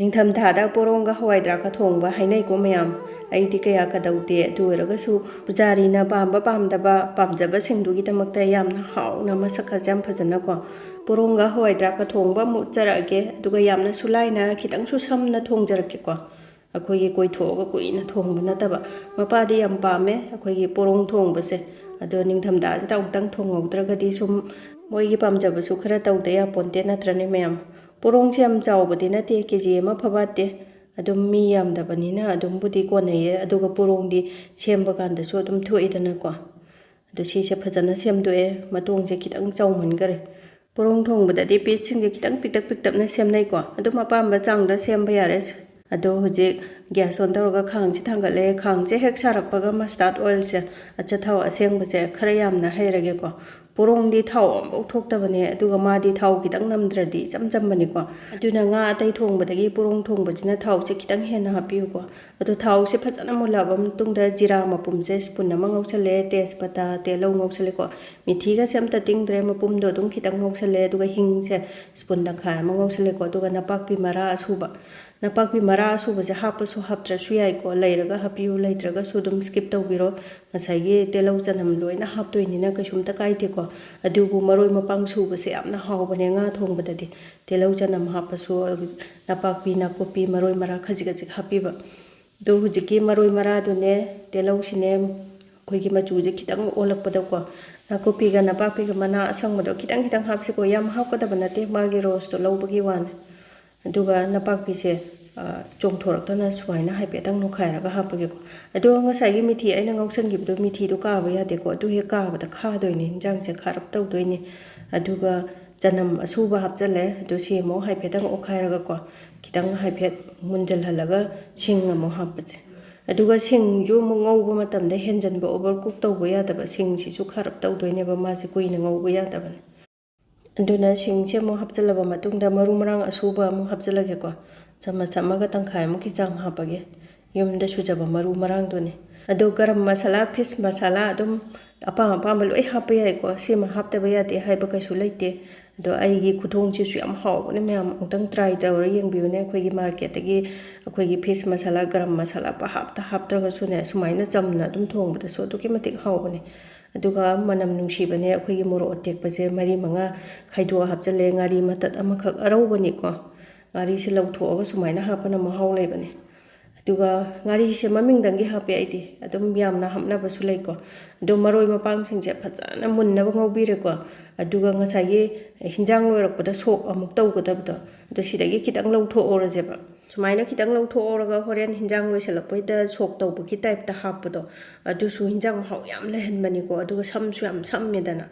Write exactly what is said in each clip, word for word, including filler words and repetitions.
ꯅꯤꯡꯊꯝꯊꯥꯗ ꯄꯣꯔꯣꯡꯒ ꯍꯋꯥꯏ ꯊ꯭ꯔꯥꯛꯀ ꯊꯣꯡꯕ ꯍꯥꯏꯅꯩꯀꯣ ꯃꯌꯥꯝ꯫ ꯑꯩꯗꯤ ꯀꯌꯥ ꯀꯗꯧꯗꯦ꯫ ꯑꯗꯨ ꯑꯣꯏꯔꯒꯁꯨ ꯄꯨꯖꯥꯔꯤꯅ ꯄꯥꯝꯕ ꯄꯥꯝꯗꯕ, ꯄꯥꯝꯖꯕꯁꯤꯡꯗꯨꯒꯤꯗꯃꯛꯇ ꯌꯥꯝꯅ ꯍꯥꯎꯅ ꯃꯁꯛ ꯈꯥꯁꯦ ꯌꯥꯝ ꯐꯖꯅꯀꯣ ꯄꯣꯔꯣꯡꯒ ꯍꯋꯥꯏ ꯊ꯭ꯔꯥꯛꯀ ꯊꯣꯡꯕ ꯑꯃꯨꯛ ꯎꯠꯆꯔꯛꯑꯒꯦ꯫ ꯑꯗꯨꯒ ꯌꯥꯝꯅꯁꯨ ꯂꯥꯏꯅ ꯈꯤꯇꯪꯁꯨ ꯁꯝꯅ ꯊꯣꯡꯖꯔꯛꯀꯦꯀꯣ꯫ ꯑꯩꯈꯣꯏꯒꯤ ꯀꯣꯏꯊꯣꯛꯑꯒ ꯀꯨꯏꯅ ꯊꯣꯡꯕ ꯅꯠꯇꯕ꯫ ꯃꯄꯥꯗꯤ ꯌꯥꯝ ꯄꯥꯝꯃꯦ ꯑꯩꯈꯣꯏꯒꯤ ꯄꯣꯔꯣꯡ ꯊꯣꯡꯕꯁꯦ꯫ ꯑꯗꯣ ꯅꯤꯡꯊꯝꯊꯥꯁꯤꯗ ꯑꯃꯨꯛꯇꯪ ꯊꯣꯡꯍꯧꯗ꯭ꯔꯒꯗꯤ ꯁꯨꯝ ꯃꯣꯏꯒꯤ ꯄꯥꯝꯖꯕꯁꯨ ꯈꯔ ꯇꯧꯗ ꯌꯥꯄꯣꯟꯇꯦ, ꯅꯠꯇ꯭ꯔꯅꯦ ꯃꯌꯥꯝ? ꯄꯣꯔꯣꯡꯁꯦ ꯌꯥꯝ ꯆꯥꯎꯕꯗꯤ ꯅꯠꯇꯦ, ꯀꯦ ꯖꯤ ꯑꯃ ꯐꯥꯕ ꯅꯠꯇꯦ꯫ ꯑꯗꯨꯝ ꯃꯤ ꯌꯥꯝꯗꯕꯅꯤꯅ ꯑꯗꯨꯝꯕꯨꯗꯤ ꯀꯣꯟꯅꯩꯌꯦ꯫ ꯑꯗꯨꯒ ꯄꯣꯔꯣꯡꯗꯤ ꯁꯦꯝꯕ ꯀꯥꯟꯗꯁꯨ ꯑꯗꯨꯝ ꯊꯣꯛꯏꯗꯅꯀꯣ꯫ ꯑꯗꯣ ꯁꯤꯁꯦ ꯐꯖꯅ ꯁꯦꯝꯗꯣꯛꯑꯦ꯫ ꯃꯇꯣꯡꯁꯦ ꯈꯤꯇꯪ ꯆꯥꯎꯃꯟꯈꯔꯦ꯫ ꯄꯣꯔꯣꯡ ꯊꯣꯡꯕꯗꯗꯤ ꯄꯤꯁꯁꯤꯡꯁꯦ ꯈꯤꯇꯪ ꯄꯤꯛꯇꯛ ꯄꯤꯛꯇꯛꯅ ꯁꯦꯝꯅꯩꯀꯣ꯫ ꯑꯗꯨꯝ ꯑꯄꯥꯝꯕ ꯆꯥꯡꯗ ꯁꯦꯝꯕ ꯌꯥꯔꯦ꯫ ꯑꯗꯣ ꯍꯧꯖꯤꯛ gas on ꯇꯧꯔꯒ ꯈꯥꯡꯁꯦ ꯊꯥꯡꯒꯠꯂꯦ꯫ ꯈꯥꯡꯁꯦ ꯍꯦꯛ ꯁꯥꯔꯛꯄꯒ mustard oilꯁꯦ, ꯑꯆꯥꯊꯥꯎ ꯑꯁꯦꯡꯕꯁꯦ ꯈꯔ ꯌꯥꯝꯅ ꯍꯩꯔꯒꯦꯀꯣ꯫ ꯄꯣꯔꯣꯡꯗꯤ ꯊꯥꯎ ꯑꯃꯐꯥꯎ ꯊꯣꯛꯇꯕꯅꯦ, ꯑꯗꯨꯒ ꯃꯥꯗꯤ ꯊꯥꯎ ꯈꯤꯇꯪ ꯅꯝꯗ꯭ꯔꯗꯤ ꯏꯆꯝ ꯆꯝꯕꯅꯤꯀꯣ꯫ ꯑꯗꯨꯅ ꯉꯥ ꯑꯇꯩ ꯊꯣꯡꯕꯗꯒꯤ ꯄꯣꯔꯣꯡ ꯊꯣꯡꯕꯁꯤꯅ ꯊꯥꯎꯁꯦ ꯈꯤꯇꯪ ꯍꯦꯟꯅ ꯍꯥꯞꯄꯤꯌꯨꯀꯣ꯫ ꯑꯗꯣ ꯊꯥꯎꯁꯦ ꯐꯖꯅ ꯃꯨꯜꯂꯛꯑꯕ ꯃꯇꯨꯡꯗ ꯖꯤꯔꯥ ꯃꯄꯨꯝꯁꯦ spoon ꯑꯃ ꯉꯧꯁꯜꯂꯦ, ꯇꯦꯖꯄꯇꯥ, ꯇꯤꯜꯍꯧ ꯉꯧꯁꯜꯂꯦꯀꯣ꯫ ꯃꯤꯊꯤꯒꯁꯦ ꯑꯝꯇ ꯇꯤꯡꯗ꯭ꯔꯦ, ꯃꯄꯨꯝꯗꯣ ꯑꯗꯨꯝ ꯈꯤꯇꯪ ꯉꯧꯁꯜꯂꯦ꯫ ꯑꯗꯨꯒ ꯍꯤꯡꯁꯦ spoon ꯇꯪꯈꯥꯏ ꯑꯃ ꯉꯧꯁꯜꯂꯦꯀꯣ꯫ ꯑꯗꯨꯒ ꯅꯄꯥꯛꯄꯤ ꯃꯔꯥ ꯑꯁꯨꯕ, ꯅꯄꯥꯛꯄꯤ ꯃꯔꯥ ꯑꯁꯨꯕꯁꯦ ꯍꯥꯞꯄꯁꯨ ꯍꯥꯞꯇ꯭ꯔꯁꯨ ꯌꯥꯏꯀꯣ, ꯂꯩꯔꯒ ꯍꯥꯞꯄꯤꯌꯨ, ꯂꯩꯇ꯭ꯔꯒꯁꯨ ꯑꯗꯨꯝ skip ꯇꯧꯕꯤꯔꯣ꯫ ꯉꯁꯥꯏꯒꯤ ꯇꯤꯜꯍꯧ ꯆꯅꯝ ꯂꯣꯏꯅ ꯍꯥꯞꯇꯣꯏꯅꯤꯅ ꯀꯩꯁꯨꯝꯇ ꯀꯥꯏꯗꯦꯀꯣ꯫ ꯑꯗꯨꯕꯨ ꯃꯔꯣꯏ ꯃꯄꯥꯡ ꯁꯨꯕꯁꯦ ꯌꯥꯝꯅ ꯍꯥꯎꯕꯅꯦ ꯉꯥ ꯊꯣꯡꯕꯗꯗꯤ꯫ ꯇꯤꯜꯍꯧ ꯆꯅꯝ ꯍꯥꯞꯄꯁꯨ, ꯅꯄꯥꯛꯄꯤ, ꯅꯥꯀꯨꯞꯄꯤ, ꯃꯔꯣꯏ ꯃꯔꯥꯡ ꯈꯖꯤꯛ ꯈꯖꯤꯛ ꯍꯥꯞꯄꯤꯕ꯫ ꯑꯗꯣ ꯍꯧꯖꯤꯛꯀꯤ ꯃꯔꯣꯏ ꯃꯔꯥꯗꯨꯅꯦ, ꯇꯤꯜꯍꯧꯁꯤꯅꯦ, ꯑꯩꯈꯣꯏꯒꯤ ꯃꯆꯨꯁꯦ ꯈꯤꯇꯪ ꯑꯣꯜꯂꯛꯄꯗꯀꯣ, ꯅꯥꯀꯨꯞꯄꯤꯒ ꯅꯄꯥꯛꯄꯤꯒ ꯃꯅꯥ ꯑꯁꯪꯕꯗꯣ ꯈꯤꯇꯪ ꯈꯤꯇꯪ ꯍꯥꯞꯁꯤꯀꯣ꯫ ꯌꯥꯝ ꯍꯥꯞꯀꯗꯕ ꯅꯠꯇꯦ, ꯃꯥꯒꯤ roseꯇꯣ ꯂꯧꯕꯒꯤ ꯋꯥꯅꯦ꯫ ꯑꯗꯨꯒ ꯅꯄꯥꯛꯄꯤꯁꯦ, ꯑ, ꯆꯣꯡꯊꯣꯔꯛꯇꯅ ꯁꯨꯃꯥꯏꯅ ꯍꯥꯏꯐꯦꯠꯇꯪ ꯅꯣꯏꯈꯥꯏꯔꯒ ꯍꯥꯞꯄꯒꯦꯀꯣ꯫ ꯑꯗꯨꯒ ꯉꯁꯥꯏꯒꯤ ꯃꯤꯊꯤ ꯑꯩꯅ ꯉꯧꯁꯟꯈꯤꯕꯗꯣ, ꯃꯤꯊꯤꯗꯣ ꯀꯥꯕ ꯌꯥꯗꯦꯀꯣ꯫ ꯑꯗꯨ ꯍꯦꯛ ꯀꯥꯕꯗ ꯈꯥꯗꯣꯏꯅꯦ, ꯏꯟꯖꯥꯡꯁꯦ ꯈꯥꯔꯞ ꯇꯧꯗꯣꯏꯅꯦ꯫ ꯑꯗꯨꯒ ꯆꯅꯝ ꯑꯁꯨꯕ ꯍꯥꯞꯆꯜꯂꯦ꯫ ꯑꯗꯨ ꯁꯤ ꯑꯃꯨꯛ ꯍꯥꯏꯐꯦꯠꯇꯪ ꯑꯣꯠꯈꯥꯏꯔꯒꯀꯣ, ꯈꯤꯇꯪ ꯍꯥꯏꯐꯦꯠ ꯃꯨꯟꯖꯜꯍꯜꯂꯒ ꯁꯤꯡ ꯑꯃꯨꯛ ꯍꯥꯞꯄꯁꯦ꯫ ꯑꯗꯨꯒ ꯁꯤꯡꯁꯨ ꯑꯃꯨꯛ ꯉꯧꯕ ꯃꯇꯝꯗ ꯍꯦꯟꯖꯟꯕ, over cook ꯇꯧꯕ ꯌꯥꯗꯕ꯫ ꯁꯤꯡꯁꯤꯁꯨ ꯈꯥꯔꯞ ꯇꯧꯗꯣꯏꯅꯦꯕ, ꯃꯥꯁꯦ ꯀꯨꯏꯅ ꯉꯧꯕ ꯌꯥꯗꯕꯅꯦ꯫ ꯑꯗꯨꯅ ꯁꯤꯡꯁꯦ ꯑꯃꯨꯛ ꯍꯥꯞꯆꯜꯂꯕ ꯃꯇꯨꯡꯗ ꯃꯔꯨ ꯃꯔꯥꯡ ꯑꯁꯨꯕ ꯑꯃꯨꯛ ꯍꯥꯞꯆꯜꯂꯒꯦꯀꯣ꯫ ꯆꯥꯃꯁ ꯑꯃꯒ ꯇꯪꯈꯥꯏꯃꯨꯛꯀꯤ ꯆꯥꯡ ꯍꯥꯞꯄꯒꯦ, ꯌꯨꯝꯗ ꯁꯨꯖꯕ ꯃꯔꯨ ꯃꯔꯥꯡꯗꯨꯅꯤ꯫ ꯑꯗꯣ ꯒꯔꯝ ꯃꯁꯥꯂꯥ, fish ꯃꯁꯥꯂꯥ ꯑꯗꯨꯝ ꯑꯄꯥꯝ ꯑꯄꯥꯝꯕ ꯂꯣꯏ ꯍꯥꯞꯄ ꯌꯥꯏꯀꯣ꯫ ꯁꯤꯃ ꯍꯥꯞꯇꯕ ꯌꯥꯗꯦ ꯍꯥꯏꯕ ꯀꯩꯁꯨ ꯂꯩꯇꯦ꯫ ꯑꯗꯣ ꯑꯩꯒꯤ ꯈꯨꯊꯣꯡꯁꯤꯁꯨ ꯌꯥꯝ ꯍꯥꯎꯕꯅꯦ, ꯃꯌꯥꯝ ꯑꯃꯨꯛꯇꯪ try ꯇꯧꯔ ꯌꯦꯡꯕꯤꯌꯨꯅꯦ꯫ ꯑꯩꯈꯣꯏꯒꯤ marketꯇꯒꯤ ꯑꯩꯈꯣꯏꯒꯤ fish masala, garam masala ꯄꯍꯥꯞꯇ ꯍꯥꯞꯇ꯭ꯔꯒꯁꯨꯅꯦ, ꯁꯨꯃꯥꯏꯅ ꯆꯝꯅ ꯑꯗꯨꯝ ꯊꯣꯡꯕꯗꯁꯨ ꯑꯗꯨꯛꯀꯤ ꯃꯇꯤꯛ ꯍꯥꯎꯕꯅꯦ꯫ ꯑꯗꯨꯒ ꯃꯅꯝ ꯅꯨꯡꯁꯤꯕꯅꯦ꯫ ꯑꯩꯈꯣꯏꯒꯤ ꯃꯣꯔꯣꯛ ꯑꯇꯦꯛꯄꯁꯦ ꯃꯔꯤ ꯃꯉꯥ ꯈꯥꯏꯗꯣꯛꯑ ꯍꯥꯞꯆꯜꯂꯦ꯫ ꯉꯥꯔꯤ ꯃꯇꯠ ꯑꯃꯈꯛ ꯑꯔꯧꯕꯅꯤꯀꯣ꯫ ꯉꯥꯔꯤꯁꯦ ꯂꯧꯊꯣꯛꯑꯒ ꯁꯨꯃꯥꯏꯅ ꯍꯥꯞꯄꯅ ꯃꯍꯥꯎ ꯂꯩꯕꯅꯦ꯫ ꯑꯗꯨꯒ ꯉꯥꯔꯤꯁꯦ ꯃꯃꯤꯡꯗꯪꯒꯤ ꯍꯥꯞꯄꯦ ꯑꯩꯗꯤ, ꯑꯗꯨꯝ ꯌꯥꯝꯅ ꯍꯥꯞꯅꯕꯁꯨ ꯂꯩꯀꯣ꯫ ꯑꯗꯣ ꯃꯔꯣꯏ ꯃꯄꯥꯡꯁꯤꯡꯁꯦ ꯐꯖꯅ ꯃꯨꯟꯅꯕ ꯉꯧꯕꯤꯔꯦꯀꯣ꯫ ꯑꯗꯨꯒ ꯉꯁꯥꯏꯒꯤ ꯍꯤꯟꯖꯥꯡ ꯂꯣꯏꯔꯛꯄꯗ ꯁꯣꯛ ꯑꯃꯨꯛ ꯇꯧꯒꯗꯕꯗꯣ, ꯑꯗꯣ ꯁꯤꯗꯒꯤ ꯈꯤꯇꯪ ꯂꯧꯊꯣꯛꯍꯧꯔꯁꯦꯕ꯫ ꯁꯨꯃꯥꯏꯅ ꯈꯤꯇꯪ ꯂꯧꯊꯣꯛꯍꯧꯔꯒ ꯍꯣꯔꯦꯟ ꯍꯤꯟꯖꯥꯡ ꯂꯣꯏꯁꯤꯜꯂꯛꯄꯩꯗ ꯁꯣꯛ ꯇꯧꯕꯒꯤ typeꯇ ꯍꯥꯞꯄꯗꯣ, ꯑꯗꯨꯁꯨ ꯍꯤꯟꯖꯥꯡ ꯃꯍꯥꯎ ꯌꯥꯝ ꯂꯩꯍꯟꯕꯅꯤꯀꯣ꯫ ꯑꯗꯨꯒ ꯁꯝꯁꯨ ꯌꯥꯝ ꯁꯝꯃꯦꯗꯅ꯫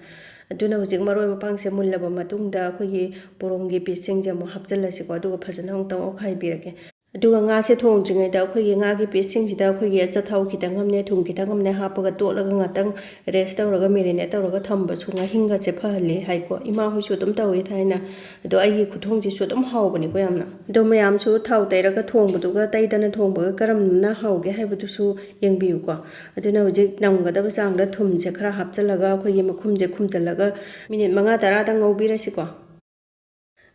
ꯑꯗꯨꯅ ꯍꯧꯖꯤꯛ ꯃꯔꯣꯏ ꯃꯄꯥꯡꯁꯦ ꯃꯨꯜꯂꯕ ꯃꯇꯨꯡꯗ ꯑꯩꯈꯣꯏꯒꯤ ꯄꯣꯔꯣꯝꯒꯤ pieceꯁꯤꯡꯁꯦ ꯑꯃꯨꯛ ꯍꯥꯞꯆꯤꯜꯂꯁꯤꯀꯣ꯫ ꯑꯗꯨꯒ ꯐꯖꯅ ꯑꯃꯨꯛꯇꯪ ꯑꯣꯠꯈꯥꯏꯕꯤꯔꯒꯦ꯫ ꯑꯗꯨꯒ ꯉꯥꯁꯦ ꯊꯣꯡꯗ꯭ꯔꯤꯉꯩꯗ ꯑꯩꯈꯣꯏꯒꯤ ꯉꯥꯒꯤ pieceꯁꯤꯡꯁꯤꯗ ꯑꯩꯈꯣꯏꯒꯤ ꯑꯆꯥꯊꯥꯎ ꯈꯤꯇꯪ ꯑꯃꯅꯦ, ꯊꯨꯝ ꯈꯤꯇꯪ ꯑꯃꯅꯦ ꯍꯥꯞꯄꯒ ꯇꯣꯠꯂꯒ ꯉꯥꯛꯇꯪ rest ꯇꯧꯔꯒ, marinate ꯇꯧꯔꯒ ꯊꯝꯕꯁꯨ ꯉꯥꯍꯤꯡꯒꯁꯦ ꯐꯍꯜꯂꯦ ꯍꯥꯏꯀꯣ꯫ ꯏꯃꯥ ꯍꯣꯏꯁꯨ ꯑꯗꯨꯝ ꯇꯧꯋꯤ ꯊꯥꯏꯅ꯫ ꯑꯗꯣ ꯑꯩꯒꯤ ꯈꯨꯊꯣꯡꯁꯤꯁꯨ ꯑꯗꯨꯝ ꯍꯥꯎꯕꯅꯤꯀꯣ ꯌꯥꯝꯅ꯫ ꯑꯗꯣ ꯃꯌꯥꯝꯁꯨ ꯊꯥꯎ ꯇꯩꯔꯒ ꯊꯣꯡꯕꯗꯨꯒ ꯇꯩꯗꯅ ꯊꯣꯡꯕꯒ ꯀꯔꯝꯕꯅ ꯍꯥꯎꯒꯦ ꯍꯥꯏꯕꯗꯨꯁꯨ ꯌꯦꯡꯕꯤꯌꯨꯀꯣ꯫ ꯑꯗꯨꯅ ꯍꯧꯖꯤꯛ ꯅꯝꯒꯗꯕ ꯆꯥꯡꯗ ꯊꯨꯝꯁꯦ ꯈꯔ ꯍꯥꯞꯆꯤꯜꯂꯒ ꯑꯩꯈꯣꯏꯒꯤ ꯃꯈꯨꯝꯁꯦ ꯈꯨꯝꯖꯤꯜꯂꯒ minute ꯃꯉꯥ ꯇꯔꯥꯗꯪ ꯉꯧꯕꯤꯔꯁꯤꯀꯣ꯫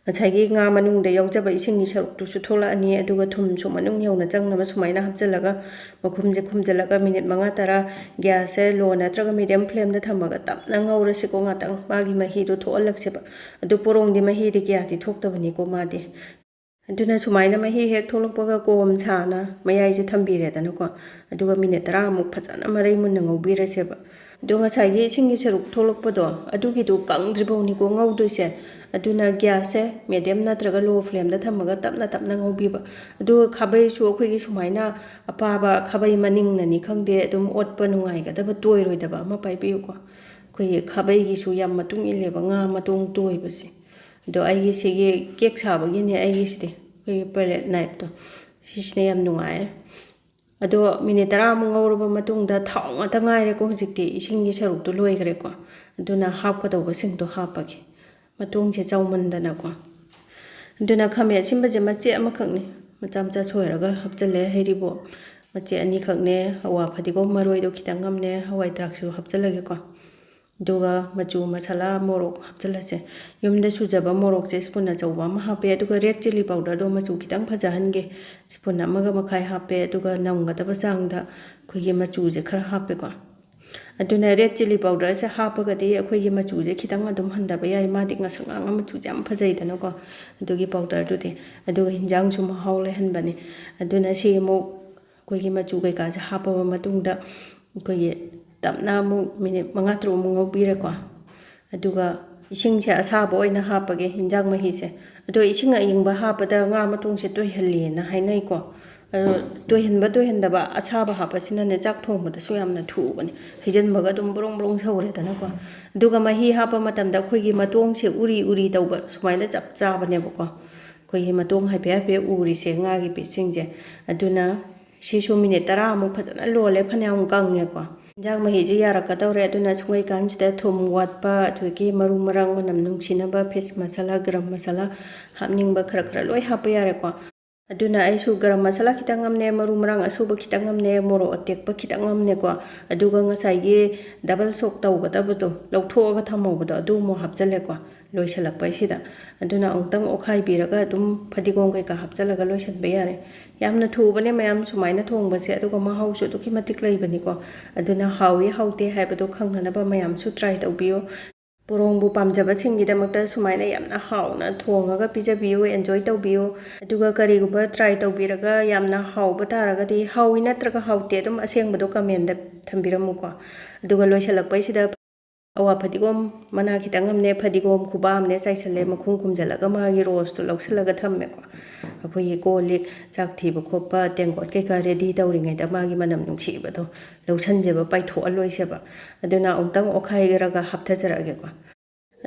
ꯉꯁꯥꯏꯒꯤ ꯉꯥ ꯃꯅꯨꯡꯗ ꯌꯥꯎꯖꯕ ꯏꯁꯤꯡꯒꯤ ꯁꯔꯨꯛꯇꯨꯁꯨ ꯊꯣꯛꯂꯛꯑꯅꯤ, ꯑꯗꯨꯒ ꯊꯨꯝꯁꯨ ꯃꯅꯨꯡ ꯌꯧꯅ ꯆꯪꯅꯕ ꯁꯨꯃꯥꯏꯅ ꯍꯥꯞꯆꯤꯜꯂꯒ ꯃꯈꯨꯝꯁꯦ ꯈꯨꯝꯖꯤꯜꯂꯒ minute ꯃꯉꯥ ꯇꯔꯥ gasꯁꯦ low ꯅꯠꯇ꯭ꯔꯒ medium flameꯗ ꯊꯝꯃꯒ ꯇꯞꯅ ꯉꯧꯔꯁꯤꯀꯣ꯫ ꯉꯥꯛꯇꯪ ꯃꯥꯒꯤ ꯃꯍꯤꯗꯣ ꯊꯣꯛꯍꯜꯂꯛꯁꯦꯕ꯫ ꯑꯗꯨ ꯄꯣꯔꯣꯡꯗꯤ ꯃꯍꯤꯗꯤ ꯀꯌꯥꯗꯤ ꯊꯣꯛꯇꯕꯅꯤꯀꯣ ꯃꯥꯗꯤ꯫ ꯑꯗꯨꯅ ꯁꯨꯃꯥꯏꯅ ꯃꯍꯤ ꯍꯦꯛ ꯊꯣꯛꯂꯛꯄꯒ ꯀꯣꯝ ꯁꯥꯅ ꯃꯌꯥꯏꯁꯦ ꯊꯝꯕꯤꯔꯦꯗꯅꯀꯣ꯫ ꯑꯗꯨꯒ minute ꯇꯔꯥꯃꯨꯛ ꯐꯖꯅ ꯃꯔꯩ ꯃꯨꯟꯅ ꯉꯧꯕꯤꯔꯁꯦꯕ꯫ ꯑꯗꯣ ꯉꯁꯥꯏꯒꯤ ꯏꯁꯤꯡꯒꯤ ꯁꯔꯨꯛ ꯊꯣꯛꯂꯛꯄꯗꯣ, ꯑꯗꯨꯒꯤꯗꯨ ꯀꯪꯗ꯭ꯔꯤꯐꯥꯎꯅꯤꯀꯣ ꯉꯧꯗꯣꯏꯁꯦ꯫ ꯑꯗꯨꯅ gasꯁꯦ medium ꯅꯠꯇ꯭ꯔꯒ low flameꯗ ꯊꯝꯃꯒ ꯇꯞꯅ ꯇꯞꯅ ꯉꯧꯕꯤꯕ꯫ ꯑꯗꯨꯒ ꯈꯥꯕꯩꯁꯨ ꯑꯩꯈꯣꯏꯒꯤ ꯁꯨꯃꯥꯏꯅ ꯑꯄꯥꯕ ꯈꯥꯕꯩ ꯃꯅꯤꯡꯅꯅꯤ ꯈꯪꯗꯦ, ꯑꯗꯨꯝ ꯑꯣꯠꯄ ꯅꯨꯡꯉꯥꯏꯒꯗꯕ ꯇꯣꯏꯔꯣꯏꯗꯕ ꯑꯃ ꯄꯥꯏꯕꯤꯌꯨꯀꯣ꯫ ꯑꯩꯈꯣꯏꯒꯤ ꯈꯥꯕꯩꯒꯤꯁꯨ ꯌꯥꯝ ꯃꯇꯨꯡ ꯏꯜꯂꯦꯕ ꯉꯥ ꯃꯇꯣꯡ ꯇꯣꯏꯕꯁꯦ꯫ ꯑꯗꯣ ꯑꯩꯒꯤ ꯁꯤꯒꯤ cake ꯁꯥꯕꯒꯤꯅꯦ, ꯑꯩꯒꯤꯁꯤꯗꯤ ꯑꯩꯈꯣꯏꯒꯤ palette knifeꯇꯣ, ꯁꯤꯁꯤꯅ ꯌꯥꯝ ꯅꯨꯡꯉꯥꯏ꯫ ꯑꯗꯣ minute ꯇꯔꯥꯃꯨꯛ ꯉꯧꯔꯕ ꯃꯇꯨꯡꯗ ꯊꯥꯎ ꯉꯥꯛꯇ ꯉꯥꯏꯔꯦꯀꯣ ꯍꯧꯖꯤꯛꯇꯤ, ꯏꯁꯤꯡꯒꯤ ꯁꯔꯨꯛꯇꯣ ꯂꯣꯏꯈ꯭ꯔꯦꯀꯣ꯫ ꯑꯗꯨꯅ ꯍꯥꯞꯀꯗꯧꯕꯁꯤꯡꯗꯣ ꯍꯥꯞꯄꯒꯦ꯫ ꯃꯇꯣꯡꯁꯦ ꯆꯥꯎꯃꯟꯗꯅꯀꯣ꯫ ꯑꯗꯨꯅ ꯈꯥꯃꯦꯟ ꯑꯁꯤꯟꯕꯁꯦ ꯃꯆꯦꯠ ꯑꯃꯈꯛꯅꯤ, ꯃꯆꯥ ꯃꯆꯥ ꯁꯣꯏꯔꯒ ꯍꯥꯞꯆꯤꯜꯂꯦ꯫ ꯍꯩꯔꯤꯕꯣꯞ ꯃꯆꯦꯠ ꯑꯅꯤꯈꯛꯅꯦ, ꯍꯋꯥ ꯐꯗꯤꯒꯣꯝ ꯃꯔꯣꯏꯗꯣ ꯈꯤꯇꯪ ꯑꯃꯅꯦ, ꯍꯋꯥꯏ ꯊ꯭ꯔꯥꯛꯁꯨ ꯍꯥꯞꯆꯤꯜꯂꯒꯦꯀꯣ꯫ ꯑꯗꯨꯒ ꯃꯆꯨ ꯃꯁꯥꯂꯥ ꯃꯣꯔꯣꯛ ꯍꯥꯞꯆꯤꯜꯂꯁꯦ꯫ ꯌꯨꯝꯗ ꯁꯨꯖꯕ ꯃꯣꯔꯣꯛꯁꯦ spoon ꯑꯆꯧꯕ ꯑꯃ ꯍꯥꯞꯄꯦ, ꯑꯗꯨꯒ red chilli powderꯗꯣ ꯃꯆꯨ ꯈꯤꯇꯪ ꯐꯖꯍꯟꯒꯦ, spoon ꯑꯃꯒ ꯃꯈꯥꯏ ꯍꯥꯞꯄꯦ, ꯑꯗꯨꯒ ꯅꯝꯒꯗꯕ ꯆꯥꯡꯗ ꯑꯩꯈꯣꯏꯒꯤ ꯃꯆꯨꯁꯦ ꯈꯔ ꯍꯥꯞꯄꯦꯀꯣ꯫ ꯑꯗꯨꯅ red chilli powderꯁꯦ ꯍꯥꯞꯄꯒꯗꯤ ꯑꯩꯈꯣꯏꯒꯤ ꯃꯆꯨꯁꯦ ꯈꯤꯇꯪ ꯑꯗꯨꯝ ꯍꯟꯊꯕ ꯌꯥꯏ, ꯃꯥꯗꯤ ꯉꯁꯪ ꯉꯥꯡꯉ ꯃꯆꯨꯁꯦ ꯌꯥꯝ ꯐꯖꯩꯗꯅꯀꯣ꯫ ꯑꯗꯨꯒꯤ powderꯗꯨꯗꯤ, ꯑꯗꯨꯒ ꯍꯤꯟꯖꯥꯡꯁꯨ ꯃꯍꯥꯎ ꯂꯩꯍꯟꯕꯅꯤ꯫ ꯑꯗꯨꯅ ꯁꯤ ꯑꯃꯨꯛ ꯑꯩꯈꯣꯏꯒꯤ ꯃꯆꯨ ꯀꯩꯀꯥꯁꯦ ꯍꯥꯞꯄꯕ ꯃꯇꯨꯡꯗ ꯑꯩꯈꯣꯏꯒꯤ ꯇꯞꯅ ꯑꯃꯨꯛ minute ꯃꯉꯥ ꯇꯔꯨꯛ ꯑꯃꯨꯛ ꯉꯧꯕꯤꯔꯦꯀꯣ꯫ ꯑꯗꯨꯒ ꯏꯁꯤꯡꯁꯦ ꯑꯁꯥꯕ ꯑꯣꯏꯅ ꯍꯥꯞꯄꯒꯦ, ꯍꯤꯟꯖꯥꯡ ꯃꯍꯤꯁꯦ꯫ ꯑꯗꯣ ꯏꯁꯤꯡ ꯑꯏꯪꯕ ꯍꯥꯞꯄꯗ ꯉꯥ ꯃꯇꯣꯡꯁꯦ ꯇꯣꯏꯍꯜꯂꯦꯅ ꯍꯥꯏꯅꯩꯀꯣ꯫ ꯑꯗꯣ ꯇꯣꯏꯍꯟꯕ ꯇꯣꯏꯍꯟꯗꯕ, ꯑꯁꯥꯕ ꯍꯥꯞꯄꯁꯤꯅꯅꯦ ꯆꯥꯛ ꯊꯣꯡꯕꯗꯁꯨ ꯌꯥꯝꯅ ꯊꯨꯕꯅꯦ, ꯍꯩꯖꯤꯟꯕꯒ ꯑꯗꯨꯝ ꯕ꯭ꯔꯣꯡ ꯕ꯭ꯔꯣꯡ ꯁꯧꯔꯦꯗꯅꯀꯣ꯫ ꯑꯗꯨꯒ ꯃꯍꯤ ꯍꯥꯞꯄ ꯃꯇꯝꯗ ꯑꯩꯈꯣꯏꯒꯤ ꯃꯇꯣꯡꯁꯦ ꯎꯔꯤ ꯎꯔꯤ ꯇꯧꯕ ꯁꯨꯃꯥꯏꯅ ꯆꯞ ꯆꯥꯕꯅꯦꯕꯀꯣ꯫ ꯑꯩꯈꯣꯏꯒꯤ ꯃꯇꯣꯡ ꯍꯥꯏꯐꯦꯠ ꯍꯥꯏꯐꯦꯠ ꯎꯔꯤꯁꯦ ꯉꯥꯒꯤ pieceꯁꯤꯡꯁꯦ꯫ ꯑꯗꯨꯅ ꯁꯤꯁꯨ minute ꯇꯔꯥꯃꯨꯛ ꯐꯖꯅ ꯂꯣꯜꯂꯦ, ꯐꯅꯌꯥꯝ ꯀꯪꯉꯦꯀꯣ꯫ ꯏꯟꯖꯥꯡ ꯃꯍꯤꯁꯦ ꯌꯥꯔꯛꯀꯗꯧꯔꯦ, ꯑꯗꯨꯅ ꯁꯨꯡꯉꯩꯀꯥꯟꯁꯤꯗ ꯊꯨꯝ ꯋꯥꯠꯄ, ꯑꯗꯒꯤ ꯃꯔꯨ ꯃꯔꯥꯡ ꯃꯅꯝ ꯅꯨꯡꯁꯤꯅꯕ fish masala, garam masala ꯍꯥꯞꯅꯤꯡꯕ ꯈꯔ ꯈꯔ ꯂꯣꯏ ꯍꯥꯞꯄ ꯌꯥꯔꯦꯀꯣ꯫ ꯑꯗꯨꯅ ꯑꯩꯁꯨ garam masala ꯈꯤꯇꯪ ꯑꯃꯅꯦ, ꯃꯔꯨ ꯃꯔꯥꯡ ꯑꯁꯨꯕ ꯈꯤꯇꯪ ꯑꯃꯅꯦ, ꯃꯣꯔꯣꯛ ꯑꯇꯦꯛꯄ ꯈꯤꯇꯪ ꯑꯃꯅꯦꯀꯣ, ꯑꯗꯨꯒ ꯉꯁꯥꯏꯒꯤ double soak ꯇꯧꯒꯗꯕꯗꯣ, ꯂꯧꯊꯣꯛꯑꯒ ꯊꯝꯍꯧꯕꯗꯣ, ꯑꯗꯨ ꯑꯃꯨꯛ ꯍꯥꯞꯆꯜꯂꯦꯀꯣ꯫ ꯂꯣꯏꯁꯤꯜꯂꯛꯄꯩꯁꯤꯗ꯫ ꯑꯗꯨꯅ ꯑꯃꯨꯛꯇꯪ ꯑꯣꯠꯈꯥꯏꯕꯤꯔꯒ ꯑꯗꯨꯝ ꯐꯗꯤꯒꯣꯝ ꯀꯩꯀꯥ ꯍꯥꯞꯆꯜꯂꯒ ꯂꯣꯏꯁꯤꯟꯕ ꯌꯥꯔꯦ꯫ ꯌꯥꯝꯅ ꯊꯨꯕꯅꯦ ꯃꯌꯥꯝ ꯁꯨꯃꯥꯏꯅ ꯊꯣꯡꯕꯁꯦ, ꯑꯗꯨꯒ ꯃꯍꯥꯎꯁꯨ ꯑꯗꯨꯛꯀꯤ ꯃꯇꯤꯛ ꯂꯩꯕꯅꯤꯀꯣ꯫ ꯑꯗꯨꯅ ꯍꯥꯎꯏ ꯍꯥꯎꯇꯦ ꯍꯥꯏꯕꯗꯣ ꯈꯪꯅꯅꯕ ꯃꯌꯥꯝꯁꯨ try ꯇꯧꯕꯤꯌꯨ꯫ ꯄꯣꯔꯣꯡꯕꯨ ꯄꯥꯝꯖꯕꯁꯤꯡꯒꯤꯗꯃꯛꯇ ꯁꯨꯃꯥꯏꯅ ꯌꯥꯝꯅ ꯍꯥꯎꯅ ꯊꯣꯡꯉꯒ ꯄꯤꯖꯕꯤꯌꯨ, enjoy ꯇꯧꯕꯤꯌꯨ꯫ ꯑꯗꯨꯒ ꯀꯔꯤꯒꯨꯝꯕ try ꯇꯧꯕꯤꯔꯒ ꯌꯥꯝꯅ ꯍꯥꯎꯕ ꯇꯥꯔꯒꯗꯤ, ꯍꯥꯎꯏ ꯅꯠꯇ꯭ꯔꯒ ꯍꯥꯎꯇꯦ, ꯑꯗꯨꯝ ꯑꯁꯦꯡꯕꯗꯣ commentꯗ ꯊꯝꯕꯤꯔꯝꯃꯨꯀꯣ꯫ ꯑꯗꯨꯒ ꯂꯣꯏꯁꯤꯜꯂꯛꯄꯩꯁꯤꯗ ꯑꯋꯥ ꯐꯗꯤꯒꯣꯝ ꯃꯅꯥ ꯈꯤꯇꯪ ꯑꯃꯅꯦ, ꯐꯗꯤꯒꯣꯝ ꯈꯨꯕꯥꯝꯅꯦ ꯆꯥꯏꯁꯜꯂꯦ, ꯃꯈꯨꯝ ꯈꯨꯝꯖꯤꯜꯂꯒ ꯃꯥꯒꯤ roseꯇꯣ ꯂꯧꯁꯤꯜꯂꯒ ꯊꯝꯃꯦꯀꯣ꯫ ꯑꯩꯈꯣꯏꯒꯤ ꯀꯣꯜ ꯂꯤꯛ ꯆꯥꯛ ꯊꯤꯕ ꯈꯣꯠꯄ ꯇꯦꯡꯀꯣꯠ ꯀꯩꯀꯥ ready ꯇꯧꯔꯤꯉꯩꯗ ꯃꯥꯒꯤ ꯃꯅꯝ ꯅꯨꯡꯁꯤꯕꯗꯣ ꯂꯧꯁꯟꯖꯦꯕ, ꯄꯥꯏꯊꯣꯛꯍꯜꯂꯣꯏꯁꯦꯕ꯫ ꯑꯗꯨꯅ ꯑꯃꯨꯛꯇꯪ ꯑꯣꯠꯈꯥꯏꯔꯒ ꯍꯥꯞꯊꯖꯔꯛꯑꯒꯦꯀꯣ꯫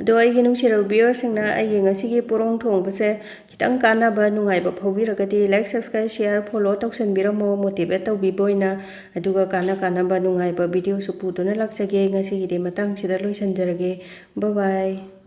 ꯑꯗꯣ ꯑꯩꯒꯤ ꯅꯨꯡꯁꯤꯔꯕ viewerꯁꯤꯡꯅ ꯑꯩꯒꯤ ꯉꯁꯤꯒꯤ ꯄꯣꯔꯣꯡ ꯊꯣꯡꯕꯁꯦ ꯈꯤꯇꯪ ꯀꯥꯟꯅꯕ, ꯅꯨꯡꯉꯥꯏꯕ ꯐꯥꯎꯕꯤꯔꯒꯗꯤ like, subscribe, share, follow ꯇꯧꯁꯟꯕꯤꯔꯝꯃꯣ, motivate ꯇꯧꯕꯤꯕ ꯑꯣꯏꯅ꯫ ꯑꯗꯨꯒ ꯀꯥꯟꯅ ꯀꯥꯟꯅꯕ ꯅꯨꯡꯉꯥꯏꯕ videoꯁꯨ ꯄꯨꯗꯨꯅ ꯂꯥꯛꯆꯒꯦ꯫ ꯉꯁꯤꯒꯤꯗꯤ ꯃꯇꯥꯡꯁꯤꯗ ꯂꯣꯏꯁꯤꯟꯖꯔꯒꯦ꯫ Bye bye꯫